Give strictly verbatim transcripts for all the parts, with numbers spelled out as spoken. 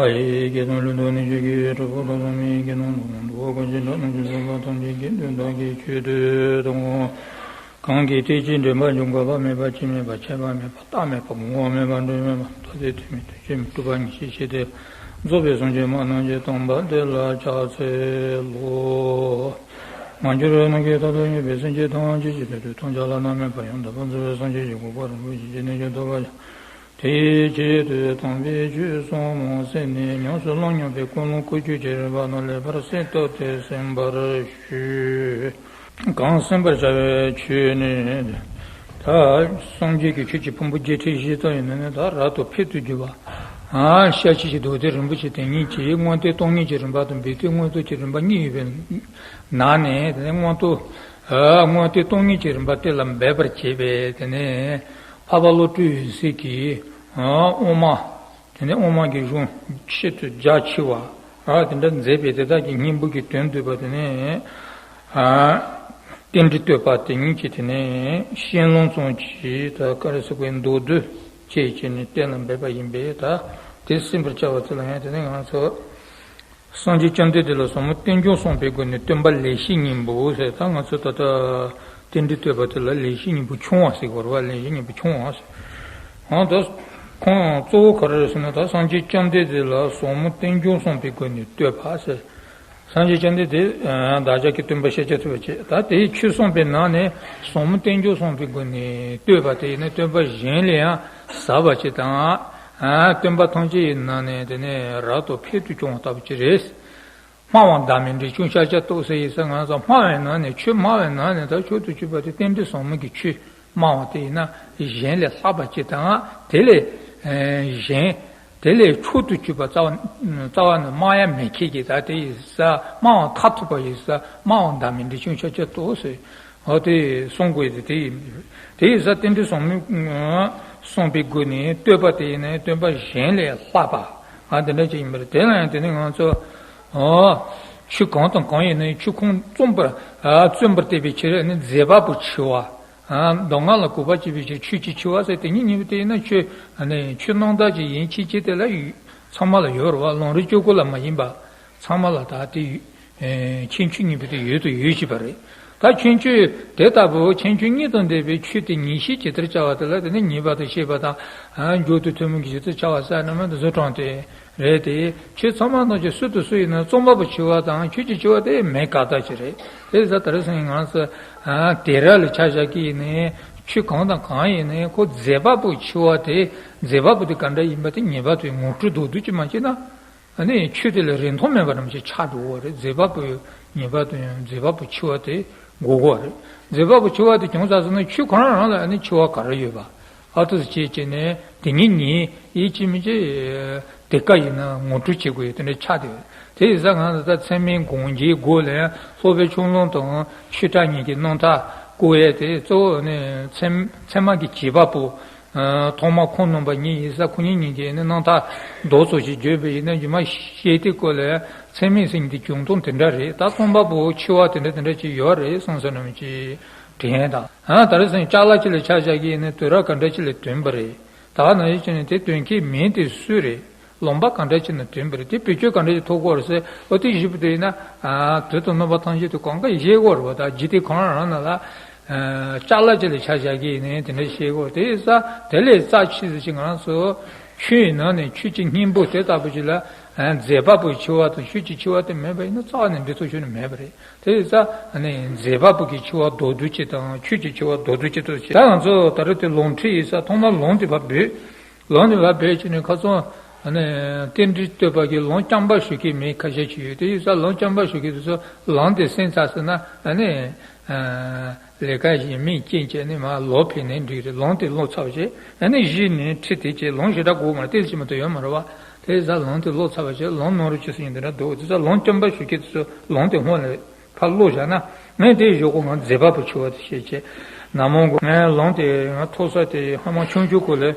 ཡི་གེ་དང་ལུས་དང་ནི་ཆོས་ཀྱི་གྲོགས་པོ་དང་བཟང་མིན་གྱི་ནང་དུ་ནང་དུ་བ་གང་ཞིག་འདྲ་ནང་བཞིན་བཟོད་པ་ཐམས་ཅད་ཀྱི་དོན་དག་གི་ཆོས་སྟོན་དང་། གང་གིས་དེ་ཅིའི་འདྲེན་པ་འབྱུང་དགོས་པ་མེད་པ་སྤྱི་མེད་པ་ཁྱད་པར་མེད་པ་རྟག་མེད་པ་ངོ་བོ་མེད་པ་འབྲས་མེད་པ་མཐའ་ཡས་ཐུག་མེད་དོན་གཅིག་མིན་གྲུབ་པ་ཉིད་ཤེས་ཤེས་ཏེ། རྫོགས་པའི་སངས་རྒྱས་སྨྲ་རྣམས་ཀྱི་དམ་པ་དེ་ལ་ཕྱག་འཚལ་ལོ། མ་གྱུར་ནམ་མཁའི་མཐའ་དང་མཉམ་པའི་སེམས་ཅན་ཐམས་ཅད་ཀྱི་དོན་དུ་ཐོབ་བྱ་བླ་ན་མེད་པ་ཡང་དག་པར་རྫོགས་པའི་སངས་རྒྱས་ཀྱི་གོ་འཕང་རིན་པོ་ཆེ་ཇི་སྙེད་ཀྱང་ཐོབ་པར་བྱ། དེའི་ཆེད་དུ་དམ་པའི་ཆོས་གསུམ་མ་གསན་ནས་ཉམས་སུ་བླངས་མྱོང་བའི་ཀུན་སློང་ཀུན་སྤྱོད་ཀྱི་རིམ་པ་རྣམས་ལེགས་པར་གསལ་བཏབ་སྟེ་གསན་པར་ཞུ། གང་གསན་པར་བྱ་བའི་ཆོས་ནི། ད་སངས་རྒྱས་ཀྱི་ཆོས་ཀྱི་ཕུང་པོ་བརྒྱད་ཁྲི་བཞི་སྟོང་ཡོད་ནི་ནི་ད་རབ་ཏུ་ཕེབས་སུ་གྱུར་པ། ཨ་ཤཱཀྱ་ཀྱི་མདོ་སྡེ་རིན་པོ་ཆེ་དེ་ཉིད་ཀྱི་མངོན་བསྟོད་སྟོང་ཉིད་ཀྱི་རིམ་པ་དང་སྦས་དོན་མངོན་བསྟོད་ཀྱི་རིམ་པ་གཉིས་ཡོད་པའི་ནང་ནས་དེ་ནས་མངོན་བསྟོད། ཨ་མངོན་བསྟོད་སྟོང་ཉིད་ཀྱི་རིམ་པ་དེ་ལ་འབད་པར་བྱེད་པའི་དེ་ནས་འཕགས་པ་བློ་གྲོས་འོད་གསལ་གྱིས་ཨ་དབུ་མ། དེ་ནས་དབུ་མ་གི་གཞུང་ཆེད་དུ་རྒྱ་ཆེ་བ་ཨ་དེ་འདྲ་མཛད་པའི་དེ་དག་གི་སྙིང་པོ་གི་དོན་བསྡུས་པ་དེ་ནས་ཨ་རྟེན་འབྲེལ་བསྟོད་པ་དེ་ཉིད་ཀྱི་དེ་ནས་ཤིང་ལོང་ཙམ་གྱིས་ད་ག་རེ་ཟེར་དགོས་མདོ་སྡེ་བཅས་བྱས་ནས་གཏན་ལ་འབེབས་པ་ཡིན་པས་ད་དེ་གསན་པར་བྱ་བ་དེ་ལ་ཡང་དེ་ནས་ང་ཚོ། སངས་རྒྱས་བཅོམ་ལྡན་འདས་ལ་ཟབ་མོ་རྟེན་འབྱུང་གསུངས་པའི་སྒོ་ནས་སྟོན་པ་ལེགས་བཤད་སྙིང་པོ་ཟེར། ད་ང་ཚོ་ད་ལྟ་རྟེན་འབྲེལ་བསྟོད་པ་དེ་ལ་ལེགས་བཤད་སྙིང་པོ་ཆུང་བ་ཟེར་དགོས་རེད་བ། ལེགས་བཤད་སྙིང་པོ་ཆུང་བ་ཟེར། འོ་ད་ཁོང་གཙོ་བོ་ག་རེ་རེད་ཟེར་ན་ད་སངས་རྒྱས་བཅོམ་ལྡན་འདས་ལ་ཟབ་མོ་རྟེན་འབྱུང་གསུངས་པའི་སྒོ་ནས་བསྟོད་པ་ཟེར། སངས་རྒྱས་བཅོམ་ལྡན་འདས་བདག་ཅག་གི་སྟོན་པ་ཤཱཀྱ་ཐུབ་པ་བྱས། ད་དེའི་ཆོས་གསུངས་པའི་ནང་ནས་ཟབ་མོ་རྟེན་འབྱུང་གསུངས་པའི་སྒོ་ནས་བསྟོད་པ་དེ་ཡིན་ན་སྟོན་པ་གཞན་ལས་ཡང་ཟབ་པ་ཅིག་དང་། ཨ་སྟོན་པ་ཐམས་ཅད་ཡི་ནང་ནས་དེ་ནས་རབ་ཏུ་ཕེབས་སུ་བྱུང་བ་ལྟ་བུ་ཅིག་རེད། སྨྲ་བ་བདག་མེད་འདྲེན་བྱེད་ཤཱཀྱ་ཐུབ་ཟེར་ཡི་ཟེར། ང་ཚོ་སྨྲ་བའི་ནང་ནས་ཆོས་སྨྲ་བའི་ནང་ནས་ད་མཆོག་ཏུ་གྱུར་པ་དེ་རྟེན་འབྲེལ་ཟབ་མོ་གི་ཆོས་སྨྲ་བ་དེ་ཡིན་ན་གཞན་ལས་ལྷག་པ་ཅིག་དང་དེ་ལས་གཞན་དེ་ལས་མཆོག་ཏུ་གྱུར་པ་རྩ་བ་རྩ་བ་ནས་སྨྲ་ཡ་མེད་མཁན་གྱི་ད་དེ་ཡི་ཟེར། སྨྲ་བ་མཐར་ཐུག་པ་ཡི་ཟེར། སྨྲ་བ་བདག་མེད་འདྲེན་བྱེད་ཤཱཀྱ་ཐུབ་ཟེར། འོ་དེ་གསུང་དགོས་དེ་དེ་ཡིན། དེ་ཡི་ས་རྟེན་འབྲེལ་ཟབ་མོ་གསུངས་པའི་སྒོ་ནས་བསྟོད་པ་དེ་ཡིན་ན་བསྟོད་པ་གཞན་ལས་ལྷག་པ་ཨ་དེ་འདྲ་ཅིག་ཡིན་པ་རེད། དེ་ལ་ཡང་དེ་ནི་ང་ཚོ་ཨོ་ཆོས་གང་དང་གང་ཡིན་ན་ཆོས་ཁུངས་རྩོམ་པར་ཨ་རྩོམ་པར་བལྟས་པའི་ཕྱིར་ནི་མཛད་པ་པོ་ཆེ་བ། ཨ་མདོ་སྔགས་ལ་གུས་པ་བྱེད་པའི་ཕྱིར་ཆོས་ཀྱི་ཆེ་བ་ཟེར། དེ་ཉིད་ཉིད་པོ་དེ་ཡིན་ན་ཆོས་ཨ་ནི་ཆོས་རྣམ་དག་ཅིག་ཡིན་ཕྱིན་ཆད་དེ་ལ་ཡོད་ཚང་མ་ལ་ཡོད་རེད་བ། ལུང་རིགས་གཅིག་པོ་ལ་མ་ཡིན་པ། ཚང་མ་ལ་ད་དེ་ཁྱད་ཆོས་གཉིས་པོ་དེ་ཡོད་དུ་ཡོད་བཞིན་པ་རེད། ད་ཁྱད་ཆོས་དེ་ལྟ་བུ་ཁྱད་ཆོས་གཉིས་དང་ལྡན་པའི་ཆོས་དེ་ངེས་ཤེས་ཇི་ལྟར་བྱ་བ་དེ་ལ་དེ་ནི་ངེས་པ་དང་ཤེས་པ་དང་མཇུག་ཏུ་ཐུན་མོང་གི་ཇི་ལྟར་བྱ་བ་ཟེར་ན་མ་དེ་བཟོ་གྲངས་དེ་རེད་དེ། ཆོས་ཚང་མ་ཐམས་ཅད་སུ་དང་སུ་ཡིན་ན་རྩོམ་པ་པོ་ཆེ་བ་དང་ཆོས་ཀྱི་ཆེ་བ་དེ་མེད་དགག་ཟླ་ཅིག་རེད། དེ་ཟ་ད་རེས་སང་ང་ཚོ་དེ་ར་ལ་ཆ་བཞག་གི་ཡིན་ནའི་ཆོས་གང་དང་གང་ཡིན་ནའི་ཁོ་མཛད་པ་པོ་ཆེ་བ་དེ་མཛད་པ་པོ་དེ་ག་འདྲ་ཡིན་པ་དེ་ངེས་པར་དུ་ངོ་སྤྲོད་མདོར་བསྡུས་ཅིག་མ་བྱས་ན། ཨ་ནི་ཆོས་དེ་ལ་རིན་ཐང་མེད་པ་རང་ཅིག་ཆགས་འགྲོ་གི་རེད། མཛད་པ་པོ་ངེས་པར་དུ་ཡང་མཛད་པ་པོ་ཆེ་བ་དེ་དགོས་ཀྱི་རེད། མཛད་པ་པོ་ཆེ་བ་དེ་བྱུང་ཚར་སོང་ན་ཆོས་གང་རང་ལ་ཨ་ནི་ཆེ་བ་ག་རེ་ཡོད་པ། ཨ་ཏོ་ཟེར་བྱས་བྱས་ནས་དེ་ཉིད་ཉིད་ཡིད་ཆེས་མི་བྱེད། དེ་ཀ་ཡིན་ན་ངོ་སྤྲོད་བྱེད་དགོས་ཡོད་དེ་འདྲ་ཆགས་བསྡད་ཡོད། དེ་ཡིན་ཙང་ང་ཚོ་ད་ཚད་མའི་དགོངས་འགལ་སྒོ་ལ་ཡང་སློབ་དཔོན་ཆུང་ལོང་དང་ཆོས་གྲགས་གཉིས་ཀྱི་རྣམ་ཐར་བཀོད་ཡས་དེ་གཙོ་བོ་ནི་ཚད་ཚད་མ་གི་བྱེད་པ་པོ། ཐོག་མར་ཁོང་རྣམ་པ་གཉིས་ཡིན་ས། ཁོ་གཉིས་གཉིས་ཀྱི་ནི་རྣམ་ཐར་རྡོག་རྩ་ཞིག་བརྗོད་པ་ཡིན་ན་རྗེས་མ་བཤད་དེ་སྐོར་ལ་ཚད་མའི་སེམས་ཀྱི་འབྱུང་སྟངས་དེ་འདྲ་རེད། ད་རྩོམ་པ་པོ་ཆེ་བ་དེ་འདྲ་དེ་འདྲ་ཅིག་ཡོད་རེད་བསམ་བསམ་ནམ་ཅིག་དྲན་དང་། ཨ་ད་རེས་སང་ཅ་ལག་ཅིག་ལ་ཆ་བཞག་གི་ཡིན་ན་དུས་རབས་ག་འདྲ་ཅིག་ལ་ཐོན་པ་རེད། ད་ནང་བཞིན་བྱས་ནས་དེ་ཐོན་མཁན་མི་དེ་སུ་རེད། ལུང་པ་ག་འདྲ་ཅིག་ནས་ཐོན་པ་རེད། དེ་བེད་སྤྱོད་ག་འདྲ་ཅིག་ཐོབ་ཀྱི་ཡོད་རེད་ཟེར། ཨོ་དེ་ཞིབ་པོ་དེ་ཡིན་ན་དུས་དང་རྣམ་པ་ཐམས་ཅད་དུ་གང་ག་ཡིན་ཤེས་ཀྱི་ཡོད་རེད་བ། ད་འཇིག་རྟེན་གང་རང་རང་ནང་ལ། ཅ་ལག་ཅིག་ལ་ཆ་བཞག་གི་ཡིན་ནའི་དེ་འདྲ་བཤད་དགོས། དེ་ས་དེ་ལས་རྩ་ཆེ་ཟེར་ཅིག་ང་རང་ཚོ་ཆོས་ཡི་ནང་ནས་ཆོས་ཀྱི་སྙིང་པོ་དེ་ལྟ་བུ་ཅིག་ལ་མཛད་པ་པོའི་ཆེ་བ་དང་ཆོས་ཀྱི་ཆེ་བ་དེ་མེད་པ་ཡིན་ན་རྩ་བ་ནས་འགྲིག་ཐག་ཆོད་ནི་མེད་པ་རེད། དེ་ཡིན་ཙང་ནི་མཛད་པ་པོ་གི་ཆེ་བ་མདོར་བསྡུས་ཅིག་དང་ཆོས་ཀྱི་ཆེ་བ་མདོར་བསྡུས་ཅིག་ཏུ་བྱས། ད་ང་ཚོ་ད་རེས་དེ་ལུང་ཁྲིད་ཡིན་ས་ཐོག་མར་ལུང་དེ་ཕར་བོད། ལུང་དེ་ལ་བོད་ཀྱི་ནི་ཁ་སང་ཨ་ནི་རྟེན་འབྲེལ་བསྟོད་པ་གི་ལུང་རྐྱང་པ་ཞུ་མཁན་མི་ཁ་ཤས་ཅིག་ཡོད། དེ་ཡིན་ཙང་ལུང་རྐྱང་པ་ཞུ་མཁན་དེ་ཚོ་ལུང་དེ་གསན་ཚར་སོང་ན་ཨ་ནི་ལས་ཀ་གཞན་མི་རྐྱེན་བྱས་ནས་མར་ལོག་ཕེབས་ནས་འགྲིག་རེད། ལུང་དེ་ཀློག་ཚར་བ་བྱས་ཨ་ནི་གཞི་ནས་ཁྲིད་དེ་བྱས་ལུང་ཞེ་དྲག་དགོས་མ་རེད། ཏོག་ཙམ་མ་གཏོགས་ཡོད་མ་རེད་བ། དེ་ཡིན་ཙང་ལུང་དེ་ཀློག་ཚར་བ་བྱས་ལུང་ནོར་རུ་ཅི་སུ་ཡིན་དེ་འདྲ་འདུག་དེ་ཙང་ལུང་རྐྱང་པ་ཞུ་མཁན་དེ་ཚོ་ལུང་དེ་སྔོན་ལ། ཕར་བླུགས་བཞག་ན་ངས་དེ་ཞོག་གོ་ང་མཛད་པ་པོ་ཆེ་བ་དེ་བཤད་བྱས། ན་མོ་གོ་ངས་ལུང་དེ་ང་ཐོབ་ས་དེ་ཧ་མ་ཆུང་ཆུང་གོ་ལས་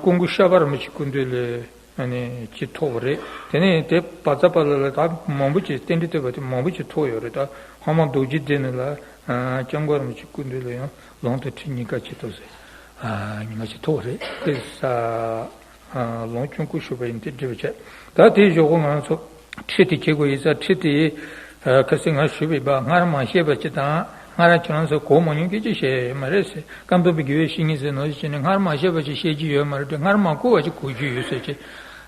ཀུན་མཁྱེན་ཤར་པ་རིན་པོ་ཆེ་སྐུ་མདུན་ལས་ཨ་ནི་ཅིག་ཐོབ་པ་རེད། དེ་ནས་དེ་བ་ཙ་པ་ལ་ལ་ད་མང་པོ་ཅིག་རྟེན་འབྲེལ་བསྟོད་པ་དེ་མང་པོ་ཅིག་ཐོབ་ཡོད་རེད། ད་ཧ་མ་རྡོ་རྗེ་གདན་ནས་ལ་སྐྱབས་མགོན་རིན་པོ་ཆེ་སྐུ་མདུན་ལ་ཡང་ལུང་དེ་ཁྲིད་གཉིས་ཀ་ཅིག་ཐོབ་ཟེར་ཨ་ཉི་མ་ཅིག་ཐོབ་པ་རེད། དེ་ས། ལུང་ཆུང་ཀུ་ཞུས་པ་ཡིན་ཏེ་འགྲིག་པ་བྱས། ད་དེའི་གཞུག་གུ་ང་ཚོ་ཁྲིད་དེ་འཁྱེར་དགོས་ཡིན་ས། ཁྲིད་དེ་ཁ་སང་ང་ཞུས་པའི་བར་སྔར་མ་བཤད་པ་ཅིག་དང་། སྔར་ཁྱེད་རང་ཚོ་གོ་མ་མྱོང་མཁན་ཅིག་བཤད་ཡོད་མ་རེད་ཟེར། བཀའ་འབུམ་པའི་དགེ་བའི་བཤེས་གཉེན་ཟེར་ནོ་ཞིག་བྱས་ནས་སྔར་མ་བཤད་པ་ཅིག་བཤད་རྒྱུ་ཡོད་མ་རེད་དེ། སྔར་མ་གོ་བ་ཅིག་གོ་རྒྱུ་ཡོད་ཟེར་ཅིག་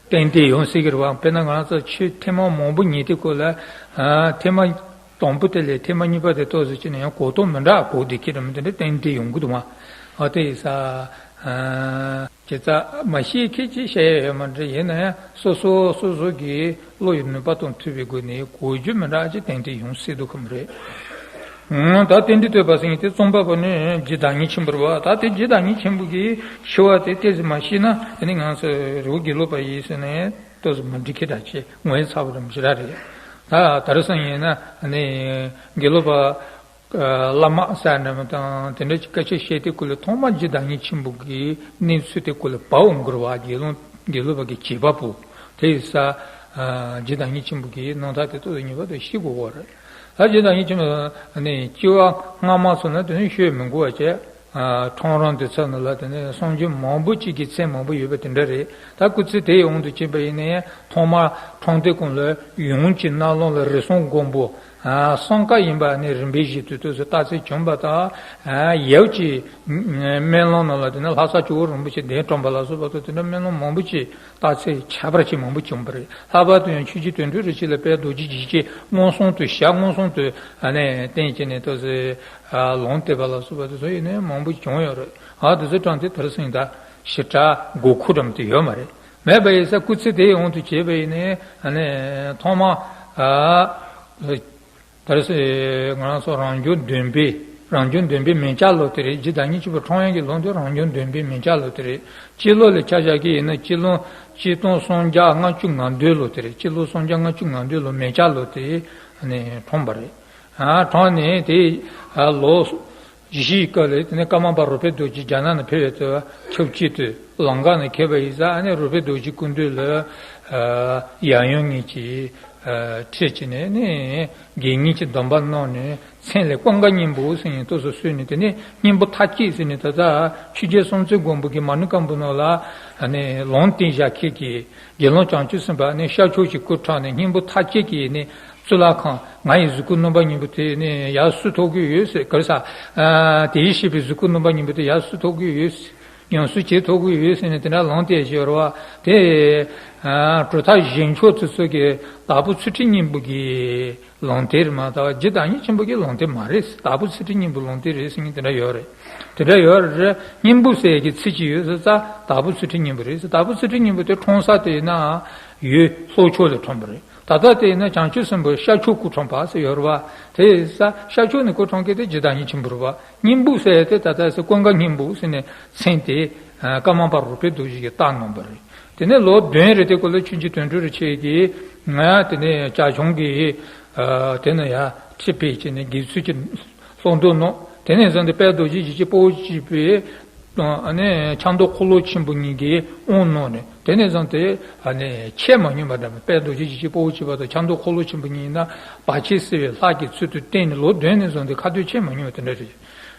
ཏན་ཏན་ཡོང་སྲིད་ཀྱི་རེད་བ། དཔེར་ན་ང་ཚོ་ཆོས་ཐེངས་མ་མང་པོ་ཉན་དུས་སྐབས་ལ། ཐེངས་མ་དང་པོ་དེ་ལས་ཐེངས་མ་གཉིས་པ་དེ་ཏོག་ཙམ་ཅིག་ནས་ཡང་གོ་རྟོགས་མི་འདྲ་གོ་བསྡད་ཀྱི་རེད་མོད། དེ་འདྲ་ཏན་ཏན་ཡོང་གི་འདུག་མ། ཨ་དེ་ཡིན་ས། ཨ། བྱས་ཙང་མ་ཤེས་མཁན་ཅིག་བཤད་ཡ་ཡོད་མ་རེད། ཡིན་ན་ཡང་སོ་སོ་སོ་སོ་གི་བློ་ཡི་ནུས་པ་དང་མཐུན་པའི་སྒོ་ནས་གོ་རྒྱུ་མི་འདྲ་ཅིག་ཏན་ཏན་ཡོང་སྲིད་འདུག་གམ་རེད། ཨང་། ད་རྟེན་འབྲེལ་བསྟོད་པ་ཟེར་མཁན་དེ་རྩོམ་པ་པོ་ནི་རྗེ་བདག་ཉིད་ཆེན་པོ་རེད་བ། ད་དེ་རྗེ་བདག་ཉིད་ཆེན་པོ་གི་ཕྱི་བ་དེ་ཏོག་ཙམ་མ་ཤེས་ན། དེ་ནི་ང་ཚོ་རི་བོ་དགེ་ལུགས་པ་ཡིན་ཟེར་ནས་ཏོག་ཙམ་མ་འགྲིག་གི་འདྲ་ཅིག་ངོ་ཡི་ཚ་བོ་འདྲ་མི་ཞིག་ར་རེད། ད་དེང་སང་ཡིན་ན་ནི་དགེ་ལུགས་པ་བླ་མ་ཟེར་འདྲ་མོ་དང་དེ་འདྲ་ཅིག་སྐད་ཆ་བཤད་དེ་སྐོར་ལ་ཐོག་མར་རྗེ་བདག་ཉིད་ཆེན་པོ་གི་གནས་ཚུལ་དེ་སྐོར་ལ་བབས་འོང་གི་རེད་བ། དགེ་སློང་དགེ་སློང་པ་གི་བྱེད་པ་པོ་དེ་ཡིན་ས། རྗེ་བདག་ཉིད་ཆེན་པོ་གི་རྣམ་ཐར་དེ་ཏོག་ཙམ་ངེས་པར་དུ་ཤེས་དགོས་པ་རེད། ད་རྗེ་བདག་ཉིད་ཆེན་པོ་ནི་སྐྱེ་བ་སྔ་མ་སོང་ན་དེ་ནི་ཤོད་མི་དགོས་པ་བྱས། ཁྲོམ་ར་འདི་ཚོ་ནང་ལ་དེ་ནི་སངས་རྒྱས་མང་པོ་ཅིག་གི་མཚན་མང་པོ་ཡོད་པ་དེ་འདྲ་རེད། ད་སྐུ་ཚེ་དེའི་དབང་དུ་བྱས་པ་ཡིན་ན་ཡང་ཐོག་མར་ཁྲོམ་སྡེ་ཁོངས་ལ་ཡུམ་གྱི་རྣ་ལུང་ལ་རིགས་གསུམ་མགོན་པོ་གསུམ་ཀ་ཡིན་པ་ནི་རིམ་པས་བཞིན་དུ་ཏོག་ཙམ་རྟགས་མཚན་བྱུང་བ་དང་། ཡབ་ཀྱི་སྨོན་ལམ་ནང་ལ་དེ་ནི་ལྷ་ས་ཇོ་བོ་རིན་པོ་ཆེ་གདན་དྲངས་པ་ལ་སོགས་པ་དང་། དེ་འདྲ་སྨོན་ལམ་མང་པོ་ཅིག་རྟགས་མཚན་ཁྱད་པར་ཅན་མང་པོ་བྱུང་བ་རེད། ལྷག་པར་དུ་ཡང་ཆོས་རྗེ་དོན་གྲུབ་རིན་ཆེན་ལ་དཔལ་རྡོ་རྗེ་འཇིགས་བྱེད་མངོན་སུམ་དུ་ཞལ་མངོན་སུམ་དུ་ཨ་ནི་བསྟན་བྱས་ནས་ཏོག་ཙམ་ལུང་བསྟན་པ་ལ་སོགས་པ་དེ་ཚོ་ཡིན་ནའི་མང་པོ་བྱུང་ཡོད་རེད། ཨ་དེ་ཚོ་དྲངས་ཏེ་དེང་སང་ད་ཞེ་དྲག་དགོས་མཁོ་འདྲ་མོ་དེ་ཡོད་མ་རེད། མེད་པ་ཡིན་ས། སྐུ་ཚེ་དེའི་དབང་དུ་བྱས་པ་ཡིན་ནའི་ཨ་ནི་ཐོག་མ་ཨ། ད་རེས་ང་རང་ཚོ་རང་བྱུང་བདུན་པའི་རང་བྱུང་བདུན་པའི་མེ་བྱ་ལོ་དེ་རེད། རྗེ་བདག་ཉིད་ཆེན་པོ་འཁྲུངས་ཡུལ་གྱི་ལོ་དེ་རང་བྱུང་བདུན་པའི་མེ་བྱ་ལོ་དེ་རེད། སྤྱི་ལོ་ལ་ཆ་བཞག་གི་ཡིན་ན་སྤྱི་ལོ་ཆིག་སྟོང་སུམ་བརྒྱ་ལྔ་བཅུ་ང་བདུན་ལོ་དེ་རེད། སྤྱི་ལོ་སུམ་བརྒྱ་ལྔ་བཅུ་ང་བདུན་ལོ་མེ་བྱ་ལོ་དེ་ནས་འཁྲུངས་པ་རེད། ཨ་འཁྲུངས་ནས་དེ་ལོ་བཞི་ཡི་སྐབས་ལ་དེ་ནས་ཀརྨ་པ་རོལ་པའི་རྡོ་རྗེ་རྒྱ་ནག་ནས་ཕེབས་པའི་དུས་ཆབས་ཅིག་ཏུ་ལང་ཀ་ནས་ཁྱེར་བ་ཡིན་ཙང་། ཨ་ནི་རོལ་པའི་རྡོ་རྗེ་སྐུ་མདུན་ལ་ཡབ་ཡུམ་གཉིས་ཀྱིས་ཁྲིད་བྱས་ནས་ནི་དགེ་བསྙེན་གྱི་སྡོམ་པ་གནང་ནས། མཚན་ལ་ཀུན་དགའ་སྙིང་པོ་ཟེར་ནས་ཏོག་ཙམ་གསོལ་ནས། དེ་ནས་སྙིང་པོ་མཐའ་བསྐྱེད་ཟེར་ནས་ད་ལྟ་ཆོས་རྒྱལ་སྲོང་བཙན་སྒམ་པོ་གིས་མ་ཎི་བཀའ་འབུམ་ནང་ལ་ཨ་ནི་ལུང་བསྟན་བཞག་མཁན་གྱི་དགེ་སློང་བྱང་ཆུབ་སེམས་དཔའ་ནི་ཤར་ཕྱོགས་ཀྱི་སྐུ་འཁྲུངས་ནས་སྙིང་པོ་མཐའ་བསྐྱེད་ཀྱི་ནི་གཙུག་ལག་ཁང་། ང་ཡི་གཟུགས་སྐུ་སྣུམ་པ་སྙིང་པོ་དེ་ནི་ཡར་བསུ་ཐུབ་ཀྱི་ཡོད་ཟེར། ག་རེ་ཟེར། ཨ་དེ་བཞིན་གཤེགས་པའི་གཟུགས་སྐུ་སྣུམ་པ་སྙིང་པོ་དེ་ཡར་བསུ་ཐུབ་ཀྱི་ཡོད་ཟེར། ཉམས་སུ་བྱེད་ཐུབ་ཀྱི་ཡོད་ཟེར་ནས་དེ་འདྲ་ལུང་བསྟན་བཞག་ཡོད་རེད་བ། དེ་ཨ་གྲུབ་མཐའ་བཞི་མཆོག་དེ་ཚོ་གི་དྭགས་པོ་ཚུལ་ཁྲིམས་སྙིང་པོ་གི་ལུང་བསྟན་རེད་མ་གཏོགས་རྗེ་བདག་ཉིད་ཆེན་པོ་གི་ལུང་བསྟན་མ་རེད། དྭགས་པོ་ཚུལ་ཁྲིམས་སྙིང་པོའི་ལུང་བསྟན་རེད་ཟེར་མཁན་དེ་འདྲ་ཡོད་རེད། དེ་འདྲ་ཡོད་རེད། སྙིང་པོ་ཟེར་གྱི་ཚིག་ཅིག་ཡོད་ཟེར་ཙང་དྭགས་པོ་ཚུལ་ཁྲིམས་སྙིང་པོ་རེད་ཟེར། དྭགས་པོ་ཚུལ་ཁྲིམས་སྙིང་པོ་དེ་འཁྲུངས་ས་དེ་ཡིན་ན་ཡུལ་ལྷོ་ཕྱོགས་ལ་འཁྲུངས་པ་རེད། ད་ལྟ་དེ་ཡིན་ན་བྱང་ཆུབ་སེམས་དཔའ་ཤར་ཕྱོགས་སྐུ་འཁྲུངས་པ་ཟེར་ཡོད་རེད་བ། དེ་ཡིན་ཙང་ཤར་ཕྱོགས་ནས་སྐུ་འཁྲུངས་མཁན་དེ་རྗེ་བདག་ཉིད་ཆེན་པོ་རེད་བ། སྙིང་པོ་ཟེར་དེ་ད་ལྟ་ཟེར་ཀུན་དགའ་སྙིང་པོ་ཟེར་ནས་མཚན་དེ་ཀརྨ་པ་རོལ་པའི་རྡོ་རྗེ་གིས་བཏགས་གནང་བ་རེད། དེ་ནས་ལོ་བདུན་རེ་དེ་སྐོར་ལ་ཆོས་རྗེ་དོན་གྲུབ་རིན་ཆེན་གྱིས་ང་དེ་ནས་བྱ་ཁྱུང་གི་དེ་ན་ཡར་ཁྲིད་ཕེབས་བྱས་ནས་དགེ་ཚུལ་གྱི་སློབ་འདོན་གནང་། དེ་ནས་བཟུང་སྟེ་དཔལ་རྡོ་རྗེ་འཇིགས་བྱེད་དཔའ་བོ་གཅིག་པའི་ཨ་ནི་ཕྱག་མདོ་འཁོར་ལོ་ཆེན་པོ་གཉིས་ཀྱི་དབང་གནང་ནས། དེ་ནས་བཟུང་སྟེ་ཨ་ནི་ཆད་མ་མྱོང་བ་འདྲ། དཔལ་རྡོ་རྗེ་འཇིགས་བྱེད་དཔའ་བོ་གཅིག་པ་དང་ཕྱག་མདོ་འཁོར་ལོ་ཆེན་པོ་གཉིས་ན་བར་ཆད་སེལ་བའི་ལྷ་གི་ཚུལ་དུ་བསྟེན་ནས་ལོ་བདུན་ནས་བཟུང་སྟེ་ཁ་ཐུག་ཆད་མ་མྱོང་བ་དེ་འདྲ་རེད།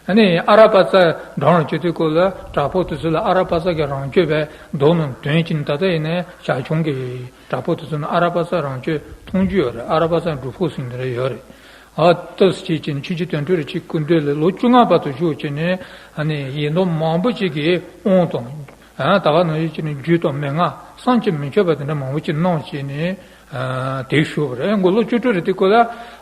ཨ་ནི་ཨ་ར་པ་ཙ་འགྲོ་རང་བྱེད་དུས་སྐོར་ལ་དྲག་པོ་དེ་ཚོ་ལ་ཨ་ར་པ་ཙ་གི་རང་སྐྱོབ་པའི་མདོ་རྣམས་འདོན་གྱིན། ད་ལྟ་ཡིན་ནའི་བྱ་ཁྱུང་གི་དྲག་པོ་དེ་ཚོ་ནི་ཨ་ར་པ་ཙ་རང་སྐྱོབ་མཐོང་རྒྱུ་ཡོད་རེད། ཨ་ར་པ་ཙ་འབྲུག་ཕུག་ཟེར་འདི་རེ་ཡོད་རེད། ཨ་ཏོག་ཙམ་བྱས་ཀྱིན་ཆོས་རྗེ་དོན་གྲུབ་རིན་ཆེན་སྐུ་མདུན་ལ་ལོ་བཅོ་ལྔ་བར་དུ་བཞུགས་བྱས་ནས། ཨ་ནི་ཡི་དམ་མང་པོ་ཅིག་གི་དབང་དང་། ཨ་ད་ག་ནང་བཞིན་བྱས་ནས་རྒྱུད་དང་མན་ངག་བསམ་གྱིས་མི་ཁྱབ་པ་དེ་འདྲ་མང་པོ་ཅིག་གནང་བྱས་ནས། ཨ་དེ་བཞུགས་པ་རེད། མགོ་ལོག་བཅུ་དྲུག་རེད། དེ་སྐོར་ལ་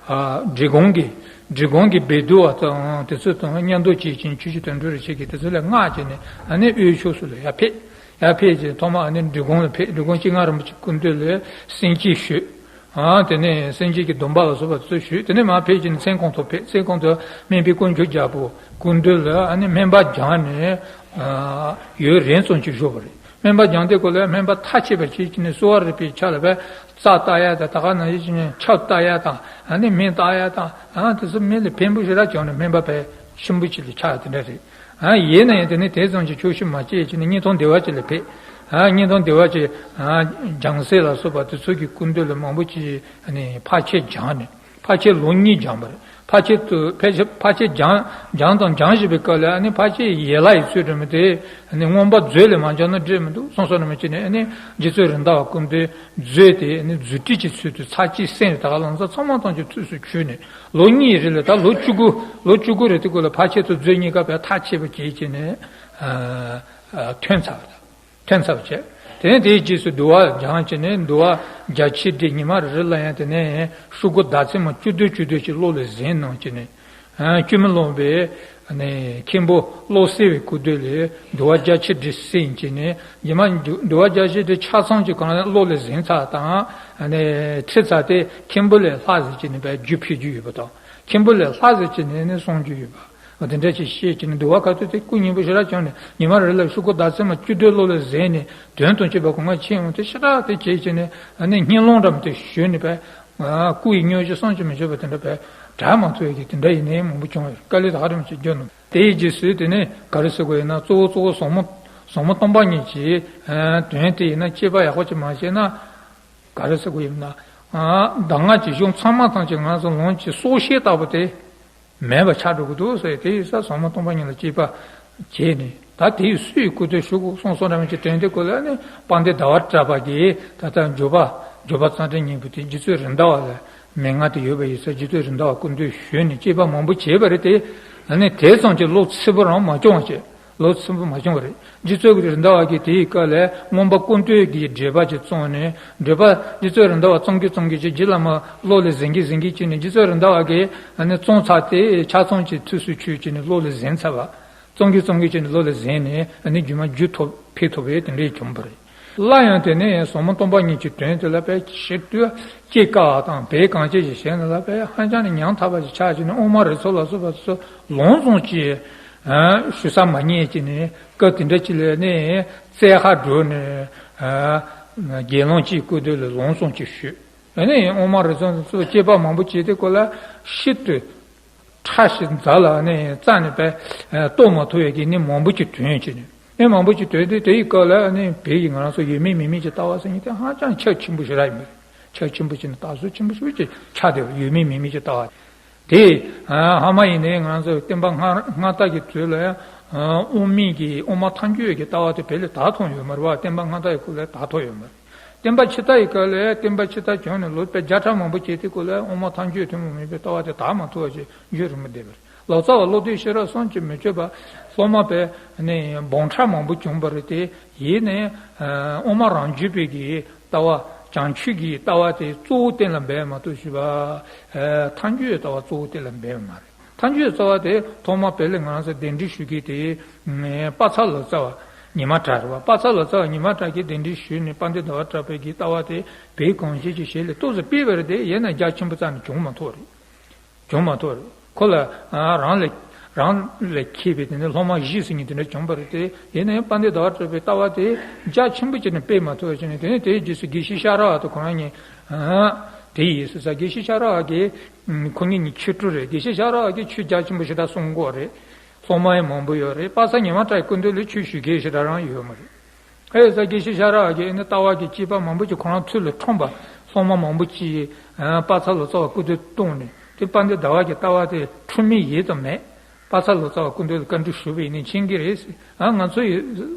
ཨ་འབྲི་གུང་གི་འབྲི་གུང་གི་སྦས་འདུལ་བ་དང་དེ་ཚོ་དང་མཉམ་དུ་བྱས་ཀྱིན་ཆོས་རྗེ་དོན་གྲུབ་རིན་ཆེན་གྱིས་དེ་ཚོ་ལ་མངགས་བྱས་ནས། ཨ་ནི་དབུས་ཕྱོགས་སུ་ལ་ཡར་ཕེབས། ཡར་ཕེབས་ཀྱིན་ཐོག་མ་ཨ་ནི་འབྲི་གུང་ལ་ཕེབས། འབྲི་གུང་སྤྱན་སྔ་རིན་པོ་ཆེ་སྐུ་མདུན་ལ་སེམས་བསྐྱེད་ཞུས། ཨ་དེ་ནས་སེམས་བསྐྱེད་ཀྱི་སྡོམ་པ་ལ་སོགས་པ་དེ་ཚོ་ཞུས། དེ་ནས་མར་ཕེབས་ཀྱིན་མཚན་གུང་ཐང་ཕེབས། མཚན་གུང་ཐང་སྨན་པའི་དཀོན་མཆོག་རྒྱལ་པོ་སྐུ་མདུན་ལ་ཨ་ནི་སྨན་པ་སྦྱངས་ནས། ཨ་ཡུན་རིང་ཙམ་ཅིག་བཞུགས་པ་རེད། སྨན་པ་སྦྱངས་དེ་སྐོར་ལ་སྨན་པ་མཐའ་ཆད་པ་བྱས་ཀྱིན་ནས་གསོ་བ་རིག་པའི་ཆ་ལ་བས་རྩ་བལྟ་ཡ་དང་། ད་ག་ནང་བཞིན་ཕྱག་བལྟ་ཡ་དང་། ཨ་ནི་སྨན་བཏགས་ཡ་དང་། ཨ་དེ་ཚོ་མི་ལ་ཕན་པོ་ཞེ་དྲག་བྱུང་ནས་སྨན་པ་དཔེ་ཆེན་པོ་ཅིག་ལ་ཆགས་དེ་འདྲ་རེད། ཨ་ཡིན་ན་ཡང་དེ་ནས་དེ་ཙམ་གྱིས་ཆོག་ཤེས་མ་བྱས་ཀྱིན་ནས་གཉན་ཐང་བདེ་བ་ཅན་ལ་ཕེབས། ཨ་གཉན་ཐང་བདེ་བ་ཅན། ཨ་སྦྱང་སྲེག་ལ་སོགས་པ་དེ་ཚོ་གི་སྐུ་མདུན་ལ་མང་པོ་ཅིག་ཨ་ནི་ཕར་ཆེར་སྦྱངས་ནས། ཕར་ཕྱིན་ལོ་གཉིས་སྦྱངས་པ་རེད། ཕར་ཕྱིན་དུ་ཕལ་ཆེར་ཕར་ཕྱིན་སྦྱངས་སྦྱངས་དང་སྦྱང་བཞིན་པའི་སྐབས་ལ་ཨ་ནི་ཕར་ཕྱིན་ཡན་ལག་ཡི་ཚུལ་དུ་མི་དེ་ཨ་ནི་མངོན་པ་མཛོད་ལས་མ་སྦྱངས་ན་འགྲིག་མི་འདུག་གསུངས་སོང་ནི་མ་ཅི་ནས། ཨ་ནི་རྗེ་བཙུན་རེད་མདའ་བ་སྐུ་མདུན་མཛོད་དེ་ཨ་ནི་མཛོད་ཁྲིད་ཀྱི་ཚུལ་དུ་ཚར་གཅིག་གསན་ཡོད། ད་ག་ལམ་སང་ཚང་མ་ཐམས་ཅད་ཐུགས་སུ་ཆུད་ནས་ལོ་གཉིས་རིང་ལ་ད་ལོ་བཅུ་དགུ་ལོ་བཅུ་དགུ་རེད། དེ་སྐབས་ལ་ཕར་ཕྱིན་དང་མཛོད་གཉིས་ཀ་བས་ཐག་ཆད་པ་བྱས་བྱས་ནས་ཨ་ཨ་ཐོན་ཚར་བ་དང་། ཐོན་ཚར་བ་བྱས། དེ་ནས་དེའི་རྗེས་སུ་འདུལ་བ་སྦྱངས་བྱས་ནས་འདུལ་བ་རྒྱ་ཆེར་བསྒྲིལ། ཉི་མ་རེ་རེ་ལ་ཡང་དེ་ནས་ཤོག་གུ་ཟླ་ཚེས་མ་བཅུ་བདུན་བཅུ་བདུན་ཅིག་བློ་ལ་ཟིན་གནང་བྱས་ནས། ཨ་བཅོས་མིན་སློབ་དཔོན་པའི་ཨ་ནི་མཁན་པོ་བློ་གསལ་བའི་སྐུ་མདུན་ལས་འདུལ་བ་རྒྱ་ཆེར་བསྒྲིལ་གསན་བྱས་ནས། ཉི་མ་འདུལ་བ་རྒྱ་ཆེར་བསྒྲིལ་ཆ་ཚང་གཅིག་གང་ལ་བློ་ལ་ཟིན་ཚར་དང་ཨ་ནི་ཁྲིད་ཚར་ཏེ་མཁན་པོ་ལས་ལྷག་ཟེར་བྱས་ནས་པའི་རྒྱུ་ཕུལ་རྒྱུ་ཡོད་པ་དང་། མཁན་པོ་ལས་ལྷག་ཟེར་བྱས་ནས་ནི་གསུང་རྒྱུ་ཡོད་པ། འོ་དེ་འདྲ་ཞིག་བཤད་ཀྱི་ནི་འདུལ་བ་ཁ་ཐུག་དེ་སྐུ་སྙིང་པོ་ཞེ་དྲག་བྱུང་ནས་ཉི་མ་རེ་ལ་ཤོག་གུ་ཟླ་ཚེས་མ་བཅུ་བདུན་བློ་ལ་ཟིན་ནས་དོན་དང་བཅས་པ་གོ་ང་ཆེ་ཡོང་དེ་ཞེ་དྲག་དེ་བྱེད་ཀྱི་ནི་ཨ་ནི་སྙིང་རླུང་འགྲམ་དུ་ཞུ་ནས་པས། སྐུ་ཡི་སྙུང་གཞི་བསམ་གྱིས་མི་ཁྱབ་པ་དེ་འདྲ་པས་དྲག་མ་ཐུབ་ཡ་གི་དེ་འདྲ་ཡིན་ནའི་མང་པོ་བྱུང་བས་དཀའ་ལས་ད་ག་རིམ་ཞིག་བརྒྱབ་ནུས། དེ་ཡི་རྗེས་སུ་དེ་ནས་ག་རེ་ཟེར་དགོས་ཡིན་ན་གཙོ་བོ་གཙོ་བོ་ཟབ་མོ་ཟབ་མོ་སྟོང་པ་ཉིད་ཀྱི་དོན་དེ་ཡིན་ན་དཔྱད་པ་ཡག་པོ་ཅིག་མ་བྱས་ན། ག་རེ་ཟེར་དགོས་ཡིན་ན། གདམས་ངག་གི་གཞུང་ཚང་མ་ཐམས་ཅད་ང་ཚོ་ལོངས་ཀྱི་སྲོག་ཤིང་ལྟ་བུ་དེ་མེད་པ་ཆགས་འགྲོ་གི་འདུག་ཟེར། དེ་ཡིན་ཙང་ཟབ་མོ་སྟོང་པ་ཉིད་ལ་དཔྱད་པ་བྱས་ནས་ད་དེ་ཡི་སུ་ཡི་སྐུ་དོན་ཞུ་དགོས་གསུངས་སོང་ར་མི་ཅི་དྲན་དེ་སྐོར་ལ་ནི་དཔལ་ལྡན་ཟླ་བ་གྲགས་པ་གིས་ད་ལྟ་འབྱོར་པ་འབྱོར་པ་གཙང་སྦྲ་སྙིང་པོ་དེ་རྗེ་བཙུན་རེད་མདའ་བ་ལ་མན་ངག་དེ་ཡོད་པ་ཡིན་ཙང་རྗེ་བཙུན་རེད་མདའ་བ་སྐུ་མདུན་ཞུས་ནས་དཔྱད་པ་མང་པོ་བྱས་པ་རེད་དེ། ཨ་ནི་དེ་ཙམ་གྱི་བློ་ཚིམ་པོ་རང་མ་བྱུང་བ་བྱས། ལོ་ཚིམ་པོ་མ་བྱུང་བ་རེད། རྗེ་བཙུན་གྱི་རེད་མདའ་བ་གིས་དེའི་སྐབས་ལ་མངོན་པ་ཀུན་བཏུས་ཀྱི་འགྲེལ་པ་ཅིག་བརྩམས་ནས་འགྲེལ་པ་རྗེ་བཙུན་རེད་མདའ་བ་བརྩམས་ཀྱི་བརྩམས་ཀྱི་ཅིག་རྗེ་བླ་མ་བློ་ལ་ཟིན་གྱི་ཟིན་གྱི་ཅིག་ནས་རྗེ་བཙུན་རེད་མདའ་བ་གིས་ཨ་ནི་བརྩམས་ཚར་ཏེ་ཆ་ཚང་གི་ཐུགས་སུ་ཆུད་ཅིག་ནས་བློ་ལ་ཟིན་ཚར་བ། བརྩམས་ཀྱི་བརྩམས་ཀྱི་ཅིག་ནས་བློ་ལ་ཟིན་ནས་ཨ་ནི་རྒྱུན་མ་རྒྱུ་ཐོབ་འཕེལ་ཐུབ་པའི་དེ་འདྲའི་བྱུང་བ་རེད། སླར་ཡང་དེ་ནས་ཟབ་མོ་སྟོང་པ་ཉིད་ཀྱི་དོན་དེ་ལ་དཔེ་ཞིབ་ཏུ་དཔྱད་དཀའ་བ་དང་དཔེ་གང་ཅི་ཞིག་བྱས་ན་ལ་དཔེ་ཧ་ཅང་ནས་ཉམ་ཐག་པ་ཞིག་ཆགས་ཀྱི་ནས་དབུ་མ་རིགས་ཚོགས་ལ་སོགས་པ་ཚོ་ལོངས་སུ་སྤྱད། ཞུ་ས་མ་རྙེད་ཀྱི་ནས་སྐབས་དེ་འདྲ་ཅིག་ལ་ནས་བཙལ་ཁ་འགྲོ་ནས་དགེ་སློང་གཅིག་སྐུ་མདུན་ལ་ལོངས་སུ་སྤྱད་ཞུས། ཨ་ནི་དབུ་མ་རིགས་ཚོགས་ཚོ་དཔྱད་པ་མང་པོ་བྱས་ཏེ་ཁོ་ལ་ཤིན་ཏུ་ཕྲ་ཞིང་ཛ་ལ་ནས་རྩ་ནས་པས་རྟོགས་མ་ཐུབ་པའི་གི་ནི་མང་པོ་ཅིག་ཐོན་ཀྱི་ནས་ནི་མང་པོ་ཅིག་ཐོན་ཏེ་དེ་ཡི་སྐབས་ལ་ནི་བོད་ཀྱི་ང་རང་ཚོ་ཡོད་མིན་མེད་མིན་གྱི་ལྟ་བ་ཟེར་མཁན་དེ་ཧ་ཅང་ཁྱབ་ཆེན་པོ་ཞིག་རག་ཡིན་པས། ཁྱབ་ཆེན་པོ་ཅིག་ནི་དར་སྲོལ་ཆེན་པོ་ཞིག་ཅིག་ཆགས་བསྡད་པ་ཡོད་མིན་མེད་མིན་གྱི་ལྟ་བ། དེ་ཧ་མ་ཡིན་ནའི་ང་ཚོ་བསྟན་པ་སྔ་སྔ་དར་གྱི་དུས་ལ་ཡང་དབུ་མའི་གི་དབུ་མ་ཐལ་འགྱུར་གྱི་ལྟ་བ་དེ་བོད་ལ་དར་ཐོན་ཡོད་མ་རེད་བ། བསྟན་པ་སྔ་དར་གྱི་སྐོར་ལ་དར་ཐོན་ཡོད་མ་རེད། བསྟན་པ་ཕྱི་དར་ཡི་སྐབས་ལ་བསྟན་པ་ཕྱི་དར་བྱུང་ནས་ལོ་དཔེ་བརྒྱ་ཕྲག་མང་པོ་སྐྱེས་དུས་སྐབས་ལ་དབུ་མ་ཐལ་འགྱུར་ཐུན་མོང་མིན་པའི་ལྟ་བ་དེ་དར་མ་ཐུབ་པ་ཞིག་ཡོད་རེད་མི་བདེ་བ་རེད། ལོ་ཙཱ་བ་བློ་གཏད་ཤེས་རབ་བསམ་གྱིས་མི་ཁྱབ་པ་སློབ་མ་དཔེ་ནི་འབུམ་ཕྲག་མང་པོ་བྱུང་བ་རེད་དེ། ཡིན་ནའི་དབུ་མ་རང་རྒྱུད་པའི་གི་ལྟ་བ་བྱང་ཆུབ་ཀྱི་ལྟ་བ་དེ་གཙོ་བོ་གཏན་ལ་འབེབས་མ་ཐུབ་ཞུས་པ། ཐལ་འགྱུར་ལྟ་བ་གཙོ་བོ་གཏན་ལ་འབེབས་མ་རེད། ཐལ་འགྱུར་ལྟ་བ་དེ་ཐོག་མ་བོད་ལ་ང་རང་ཚོ་གདན་འདྲེན་ཞུ་མཁན་དེ་དཔལ་ཚར་ལོ་ཙཱ་བ་ཉི་མ་གྲགས་རེད་བ། དཔལ་ཚར་ལོ་ཙཱ་བ་ཉི་མ་གྲགས་ཀྱིས་གདན་འདྲེན་ཞུས་ནས་དཔལ་ལྡན་ཟླ་བ་གྲགས་པའི་གི་ལྟ་བ་དེ་བོད་གངས་ཅན་གྱི་ཞལ་ལས་ཏོག་ཙམ་སྤེལ་བ་རེད་དེ། ཡིན་ན་རྒྱ་ཆེན་པོ་རྩ་ནས་བྱུང་མ་ཐུབ་རེད། བྱུང་མ་ཐུབ་རེད། ཁོ་ལ་རང་ལས་རང་ལས་མཁས་པའི་དེ་ནས་སློབ་མ་བཞི་ཟེར་མཁན་དེ་འདྲ་བྱུང་བ་རེད་དེ། ཡིན་ན་ཡང་དཔལ་ལྡན་ཟླ་བ་གྲགས་པའི་ལྟ་བ་དེ་རྒྱ་ཆེན་པོ་ཅིག་ནས་སྤེལ་མ་ཐུབ་པ་བྱས་ནས། དེ་ནས་དེའི་རྗེས་སུ་དགེ་བཤེས་ཤ་ར་བ་དང་ཁོ་རང་གཉིས་དེ་ཡིན་ཟེར་ས། དགེ་བཤེས་ཤ་ར་བ་གིས་ཁོ་གཉིས་གཉིས་ཆོས་གྲོགས་རེད། དགེ་བཤེས་ཤ་ར་བ་གིས་ཆོས་རྒྱ་ཆེན་པོ་ཞེ་དྲག་གསུང་གི་ཡོད་རེད། སློབ་མ་ཡང་མང་པོ་ཡོད་རེད། དཔལ་ཚར་ཉི་མ་གྲགས་ཀྱི་སྐུ་མདུན་ལ་ཆོས་ཞུ་མཁན་ཞེ་དྲག་རང་ཡོད་མ་རེད། ཨེ་ས་དགེ་བཤེས་ཤ་ར་བ་གིས་ཨེ་ནི་ལྟ་བ་གི་དཔྱད་པ་མང་པོ་ཅིག་ཁོ་རང་ཚུར་ལ་འཁྲུངས་པ། སློབ་མ་མང་པོ་ཅིག་ཨ་དཔལ་ཚར་ལོ་ཙཱ་བ་སྐུ་མདུན་བཏང་ནས་དེ་དཔལ་ལྡན་ཟླ་བ་གི་ལྟ་བ་དེ་འཁྲུལ་མེད་ཡེ་ཙམ་མེད། དཔལ་ཚར་ལོ་ཙཱ་བ་སྐུ་མདུན་ལ་བཀའ་འདྲི་ཞུས་པ་ཡིན་ནའི་མཁྱེན་གྱི་རེད་ཟེར། ཨ་ང་ཚོ་ཡི་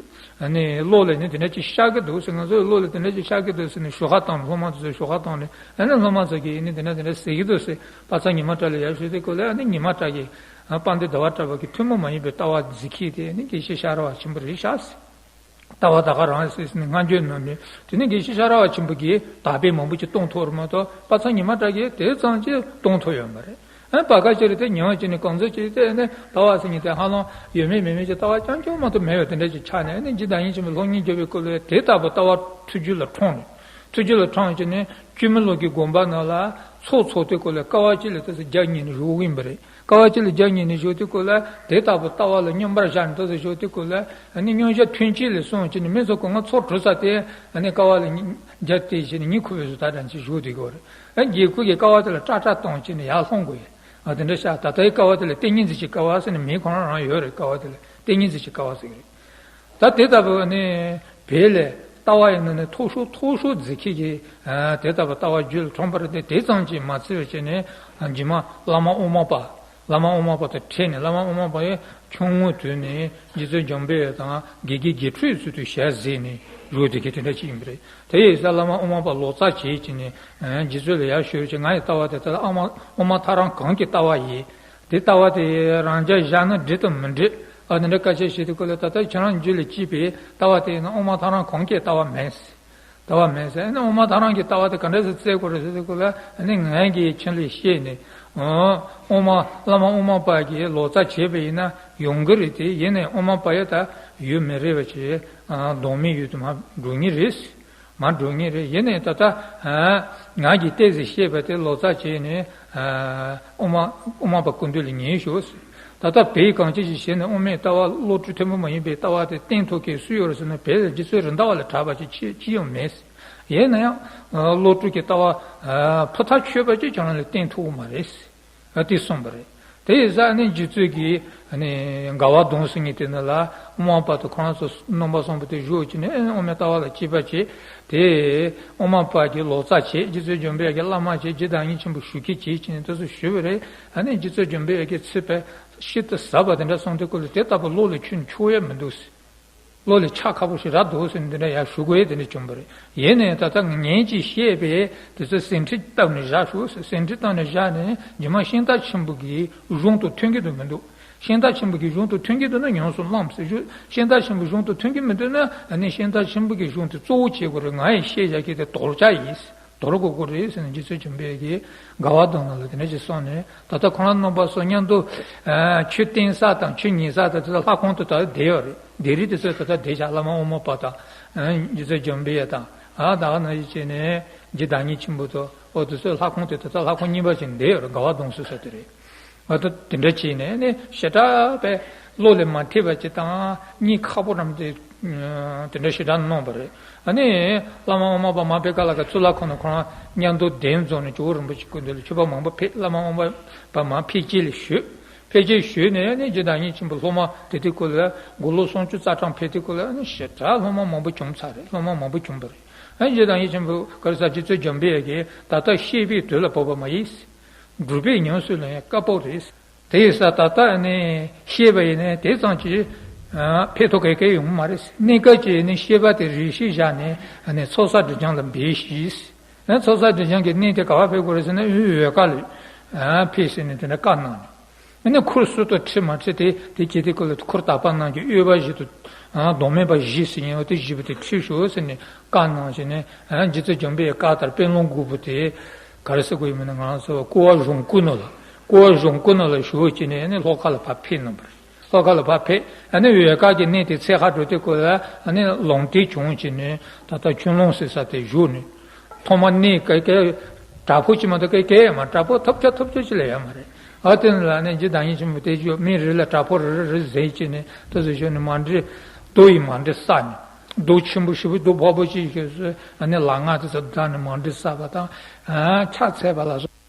ཨ་ནི་བློ་ལ་ནི་དེ་འདྲ་ཅིག་ཤར་གྱི་འདུག་ཟེར། ང་ཚོ་ཡི་བློ་ལ་དེ་འདྲ་ཅིག་ཤར་གྱི་འདུག་ཟེར་ནས་ཞུ་ཁ་བཏང་ནས། སློབ་མ་ཚོ་ཚོས་ཞུ་ཁ་བཏང་ནས། ཨ་ནི་སློབ་མ་ཚོ་གིས་ཨ་ནི་དེ་འདྲ་དེ་འདྲ་ཟེར་གྱི་འདུག་ཟེར། དཔལ་ཚར་ཉི་མ་གྲགས་ལ་ཡར་ཞུས་དུས་སྐབས་ལ་ཨ་ནི་ཉི་མ་གྲགས་ཀྱིས་ཨ་དཔལ་ལྡན་ཟླ་བ་གྲགས་པ་གི་ཐུན་མོང་མ་ཡིན་པའི་ལྟ་བ་འཛིན་མཁན་དེ་ནི་དགེ་བཤེས་ཤ་ར་བ་ཆེན་པོ་རེད་ཤག་ཟེར། ལྟ་བ་ད་ག་རང་ཟེར་ནས་བསྔགས་བརྗོད་གནང་ནས། དེ་ནས་དགེ་བཤེས་ཤ་ར་བ་ཆེན་པོ་གིས་དག་པའི་མང་པོ་ཅིག་གཏོང་ཐུབ་རེད་མ་གཏོགས། དཔལ་ཚར་ཉི་མ་གྲགས་ཀྱིས་དེ་ཙམ་ཅིག་གཏོང་ཐུབ་ཡོད་མ་རེད། ཨ་བར་སྐབས་ཅིག་རེད་དེ། ཉི་མ་གཅིག་ནས་གང་ཟག་ཅིག་དེ་ནས་ལྟ་བ་ཟེར་མཁན་དེ་ཧ་ལམ་ཡོད་མེད་མེད་མེད་ཀྱི་ལྟ་བ་རྐྱང་རྐྱང་མ་གཏོགས་མེད་པ་དེ་འདྲ་ཅིག་ཆགས་ནས། ཨ་ནི་རྗེ་བདག་ཉིད་ཆེན་པོའི་སློབ་གཉེར་རྒྱབ་པའི་སྐབས་ལ་དེ་ལྟ་བུ་ལྟ་བ་ཐུགས་རྒྱུད་ལ་འཁྲུངས་ནས། ཐུགས་རྒྱུད་ལ་འཁྲུངས་བྱས་ནས་བཅོས་མིན་སློབ་ཀྱི་དགོན་པ་ནང་ལ་ཚོགས་འཚོགས་དུས་སྐབས་ལ་ཀ་བ་གཅིག་ལ་ཏོག་ཙམ་རྒྱབ་ཉེ་ནས་བཞུགས་ཡིན་པ་རེད། ཀ་བ་གཅིག་ལ་རྒྱབ་ཉེ་ནས་བཞུགས་དུས་སྐབས་ལ་དེ་ལྟ་བུ་ལྟ་བ་ལ་སྙོམས་པར་བཞག་ནས་ཏོག་ཙམ་བཞུགས་དུས་སྐབས་ལ། ཨ་ནི་སྙུང་གཞི་ཐུན་གཅིག་ལ་སོང་བྱས་ནས་མི་ཚོ་སྒོ་ང་ཚོགས་གྲོལ་ཚར་ཏེ་ཨ་ནི་ཀ་བ་ལ་རྒྱབ་བལྟས་བྱས་ནས་གཉིད་ཁུག་པའི་བཟོ་ལྟ་འདྲ་ཅིག་བཞུགས་བསྡད་ཀྱི་ཡོད་རེད། ཨ་ནི་དགེ་བསྐོས་ཀྱིས་ཀ་བ་དེ་ལ་ཏྲག་ཏྲག་བཏང་བྱས་ནས་ཡར་སློང་དགོས་ཡ། ཨ་དེ་འདྲ་ཤག་ད་ལྟའི་ཀ་བ་དེ་ལ་ལྟས་ངན་འཛིན་གྱི་ཀ་བ་ཟེར་ནས་མིང་ཁོ་རང་རང་ཡོད་རེད། ཀ་བ་དེ་ལ་ལྟས་ངན་འཛིན་གྱི་ཀ་བ་ཟེར་གྱི་རེད། ད་དེ་ལྟ་བུ་ནི་བོད་ལ་ལྟ་ ལྟ་བ་ཡིན་ན་ནི་མཐོ་ཤོས་མཐོ་ཤོས་རྫིག་ཁྱི་གི་ཨ་དེ་ལྟ་བུ་ལྟ་བ་རྒྱུད་ལ་འཁྲུངས་པ་རེད་དེ། དེ་ཙམ་གྱིས་མ་ཚད་པ་བྱས་ནས་རྗེས་མ་བླ་མ་དབུ་མ་པ། བླ་མ་དབུ་མ་པ་དང་འཕྲད་ནས་བླ་མ་དབུ་མ་པ་ཡི་ཆུང་ངུའི་དུས་ནས་རྗེ་བཙུན་འཇམ་དཔལ་དབྱངས་དང་དགེ་དགེ་དགེ་ཕྲུག་ཚུལ་དུ་ཞལ་གཟིགས་ནས་བཞུགས་དེ་གི་དེ་འདྲ་ཅིག་ཡིན་པ་རེད། དེ་ཡིན་ཙང་བླ་མ་དབུ་མ་པ་ལོ་ཙཱ་བྱེད་ཀྱི་ནས་རྗེ་བཙུན་ལ་ཡར་ཞུས་ཀྱི། ང་ཡི་ལྟ་བ་དེ་ལྟར་ཨ་མ་དབུ་མ་ཐལ་རང་གང་གི་ལྟ་བ་ཡིན། དེ་ལྟ་བ་དེ་རང་རྒྱལ་བཞག་ན་འགྲིག་དང་མི་འགྲིག་ཨ་དེ་འདྲ་སྐད་ཆ་བཤད་དུས་སྐབས་ལ། ད་ལྟ་ཁྱེད་རང་རྒྱུད་ལ་སྐྱེས་པའི་ལྟ་བ་དེ་ཡིན་ན་དབུ་མ་ཐལ་རང་གང་གི་ལྟ་བ་མེད། ལྟ་བ་མེད་ཟེར་ན། དབུ་མ་ཐལ་རང་གི་ལྟ་བ་དེ་ག་འདྲ་སེ་བཙལ་དགོས་རེད་ཟེར་དུས་སྐབས་ལ། ཨ་ནི་ངས་ཀྱིས་ཁྱེད་ལ་བཤད་ནས། ཨོ། དབུ་མ་བླ་མ་དབུ་མ་པ་གིས་ལོ་ཙཱ་བྱས་པ་ཡིན་ན་ཡོང་གི་རེད་དེ། ཡིན་ནའི་དབུ་མ་པ་ཡི་ད་ཡུལ་མི་རེད་པ་བྱས། ཨ་ལྡོག་མེད་ཡུལ་དུ་མར་འགྲོ་ངེས་རེད། མར་འགྲོ་ངེས་རེད། ཡིན་ནའི་ད་ལྟ་ཨ་ང་གིས་ཏོག་ཙམ་བཤད་པ་དེ་ལོ་ཙཱ་བྱས་ནས་ཨ་དབུ་མ་དབུ་མ་པ་སྐུ་མདུན་ལ་ཉན་ཤོག་ཟེར། ད་ལྟ་བོད་གངས་ཅན་གྱི་ཞིང་ནས་དབུ་མའི་ལྟ་བ་བློ་གྲོས་མཐོན་པོ་མ་ཡིན་པའི་ལྟ་བ་དེ་བསྟན་ཐུབ་མཁན་སུ་ཡོད་རེད་ཟེར་ན། བོད་ལ་རྗེ་བཙུན་རེད་མདའ་བ་ལས་གྲགས་པ་ཅིག་ཅི་ཅི་ཡང་མེད། ཡིན་ན་ཡང་བློ་གྲོས་ཀྱི་ལྟ་བ་ཕུ་ཐག་ཆོད་པ་ཅིག་ཁྱེད་རང་ལ་བསྟན་ཐུབ་ཀྱི་མ་རེད། ཨ་དེ་གསུངས་པ་རེད། དེ་ཡིན་ཙང་ནི་རྗེ་བཙུན་གྱིས་ནི་དགའ་བ་ལྡུམ་ཟེར་མཁན་དེ་ནང་ལ་དབུ་མ་པ་དང་ཁོ་རང་ཚོ་རྣམ་པ་གསུམ་པོ་དེ་བཞུགས་ཀྱི་ནས། ཨེ་དབུ་མའི་ལྟ་བ་ལ་དཔྱད་པ་བྱས། དེ་དབུ་མ་པ་གིས་ལོ་ཙཱ་བྱས། རྗེ་བཙུན་འཇམ་དཔལ་གྱིས་བླ་མ་བྱས། རྗེ་བདག་ཉིད་ཆེན་པོ་ཞུ་མཁན་བྱས་ཀྱི་ནས་དེ་ཚོ་ཞུས་པ་རེད། ཨ་ནི་རྗེ་བཙུན་འཇམ་དཔལ་གྱིས་ཚིག་དཔེ་ཤིན་ཏུ་ཟབ་པ་དེ་འདྲ་གསུངས་དུས་སྐབས་ལ། དེ་ལྟ་བུ་བློ་ལ་ཁྱོན་ཆུད་ཡ་མི་འདུག་ཟེར། བློ་ལ་ཆགས་ཁག་པོ་ཞེ་དྲག་འདུག་ཟེར་ནས་འདི་འདྲ་ཡར་ཞུ་དགོས་ཡས་དེ་འདྲ་བྱུང་བ་རེད། ཡིན་ནའི་ད་ལྟ་ངས་ཅིག་བཤད་པས་དེ་ཚོ་ཟིན་བྲིས་བཏབ་ནས་བཞག་ཤོག་ཟེར། ཟིན་བྲིས་བཏབ་ནས་བཞག་ནས་རྗེས་མ་ཤིང་རྟ་ཆེན་པོ་གི་གཞུང་དང་མཐུན་གྱི་འདུག་མི་འདུག་ཤིང་རྟ་ཆེན་པོ་གི་གཞུང་དང་མཐུན་གྱི་འདུག་ན་ཉམས་སུ་བླངས་ཟེར་ཞུ། ཤིང་རྟ་ཆེན་པོའི་གཞུང་དང་མཐུན་གྱི་མི་འདུག་ན་ཨ་ནི་ཤིང་རྟ་ཆེན་པོ་གི་གཞུང་དེ་གཙོ་བོ་བྱེད་དགོས་རེད། ང་ཡིས་བཤད་བཞག་གི་དེ་དོར་བྱ་ཡིན། དོར་དགོས་ཀྱི་རེད་ཟེར་ནས་རྗེ་བཙུན་འཇམ་དཔལ་གྱིས་དགའ་བ་ལྡུམ་ལ་དེ་འདྲ་ཞིག་གསུངས་ནས། ད་ལྟ་ཁོང་རྣམ་པ་ཚོ་མཉམ་དུ་ཨ་ཆོས་བསྟན་ས་དང་ཆོས་ཉན་ས་དང་དེ་ཚོ་ལྷ་ཁང་དུ་ད་བསྡད་ཡོད་རེད། སྡེ་རིས་དེ་ཚོ་ད་ལྟ་བསྡད་བཞག་བླ་མ་དབུ་མ་པ་དང་། ཨ་རྗེ་བཙུན་འཇམ་དཔལ་དང་། ཨ་ད་ག་ནང་བཞིན་བྱས་ནས་རྗེ་བདག་ཉིད་ཆེན་པོ་དང་། ཨོ་དེ་ཚོ་ལྷ་ཁང་དེ་ད་ལྟ་ལྷ་ཁང་གཉིས་པ་ཅིག་བསྡད་ཡོད་རེད། དགའ་བ་ལྡུམ་ཟེར་ས་དེ་རེད། ང་ཚོ་དེ་འདྲ་བྱས་ནས་ནི་ཞེ་དྲག་པའི་བློ་ལ་མ་ཐེབས་པ་ཅིག་དང་། གཉིད་ཁག་པོ་རམ་དེ་དེ་འདྲ་ཞེ་དྲག་གནང་བ་རེད། ཨ་ནི་བླ་མ་དབུ་མ་པ་མ་པའི་ཀ་ལ་ག་གཙུག་ལག་ཁང་ནང་ཁོ་རང་མཉམ་དུ་གདན་འཛོམས་ནས་ཇོ་བོ་རིན་པོ་ཆེ་སྐུ་མདུན་ལ་མཆོད་པ་མང་པོ་ཕེབས། བླ་མ་དབུ་མ་པ་མར་ཕེབས་སྐྱེལ་ཞུས། ཕེབས་སྐྱེལ་ཞུས་ནས་ནི་རྗེ་བདག་ཉིད་ཆེན་པོ་སློབ་མ་དེ་དུས་སྐབས་ལ་དགུང་ལོ་སུམ་ཅུ་རྩ་གྲངས་ཕེབས་དུས་སྐབས་ལ་ནི་ཞེ་དྲག་སློབ་མ་མང་པོ་བྱུང་ཚར་རེད། སློབ་མ་མང་པོ་བྱུང་བ་རེད། ཨ་རྗེ་བདག་ཉིད་ཆེན་པོ་ག་རེ་ཟེར། རྗེ་བཙུན་འཇམ་དཔལ་གྱིས་ད་ལྟ་བཤད་པའི་དུས་ལ་བབ་པ་མ་ཡིན། སྒྲུབ་པའི་ཉམས་སུ་ལེན་ཡ་དཀའ་སྤོབས་རེད། དེ་ཡིན་ཙང་ད་ལྟ་ནི་བཤད་པ་ཡིན་ནའི་དེ་ཙམ་གྱིས་ཨ་ཕན་ཐོགས་ག་གེ་ཡོང་གི་མ་རེད། གནས་སྐབས་ཀྱི་ནི་བཤད་པ་དེ་རེ་ཞིག་བཞག་ནས་ནི་ཚོགས་བསགས་སྒྲིབ་སྦྱང་ལ་འབད་ཤིག་ཨ་ཚོགས་བསགས་སྒྲིབ་སྦྱང་གི་གནས་དེ་ག་པར་ཕེབས་དགོས་རེད་ཟེར་ན། འོད་དཀར་ལ་ཨ་ཕེབས་ཟེར་ནས་དེ་འདྲ་བཀའ་གནང་ནས། ཨ་ནི་ཁུར་སུ་དང་འཁྲིད་མ་འཁྲིད་དེ། དེ་བྱེད་དུས་སྐབས་ལ་ཁུར་དག་པ་གནང་རྒྱུ། འོས་པ་བཞི་དང་ཨ་མདོ་སྨད་པ་བཞི་ཟེར་མཁན་ཡོད། དེ་བཞི་པོ་དེ་འཁྲིད་ཤོག་ཟེར་ནས་བཀའ་གནང་བྱས་ནས། ཨ་རྗེ་བཙུན་འཇམ་དཔལ་བཀའ་ལྟར་དཔོན་སློབ་དགུ་པོ་དེ་ག་རེ་ཟེར་དགོས་ཡོད་མེད་ན། ང་རང་ཚོ་ཀོ་བ་གཞུང་སྐུ་ནང་ལ། ཀོ་བ་གཞུང་སྐུ་ནང་ལ་བཞུགས་བྱས་ནས་ཨ་ནི་ལྷོ་ཁ་ལ་ཕར་ཕེབས་གནང་བ་རེད། ལྷོ་ཁ་ལ་ཕར་ཕེབས། ཨ་ནི་འོད་དཀར་གྱི་གནས་དེ་ཚད་ཁ་འགྲོ་དུས་སྐབས་ལ་ཨ་ནི་ལུང་བསྟན་བྱུང་བྱས་ནས། ད་ལྟ་ཁྱོན་ལུང་ཟེར་ས་དེ་བཞུགས་ནས། ཐོག་མ་གནས་ག་གེ་བྲག་ཕུག་ཅིག་མ་གཏོགས་ག་གེ་ཡོད་མ་རེད། བྲག་ཕུག་ཐབས་ཆག་ཐབས་ཆག་ཅིག་ལས་ཡོད་མ་རེད། ཨ་དེ་ལ་ནི་རྗེ་བདག་ཉིད་ཆེན་པོ་དེ་བཞུགས། མི་རེ་ལ་བྲག་ཕུག་རེ་རེ་རེ་ཟེར་བྱས་ནས་དེ་ཚོ་བཞུགས་ནས་མཎྜལ། རྡོ་ཡི་མཎྜལ་བསགས་ནས། རྡོ་ཆེན་པོ་ཞེ་པོ་རྡོ་འཕགས་པོ་ཅིག་བཞུགས་སུ་ཨ་ནི་ལག་སྔགས་དེ་ཚོ་བཟླས་ནས་མཎྜལ་བསགས་པ་དང་། ཨ་ཕྱག་འཚལ་བ་ལ་སོགས།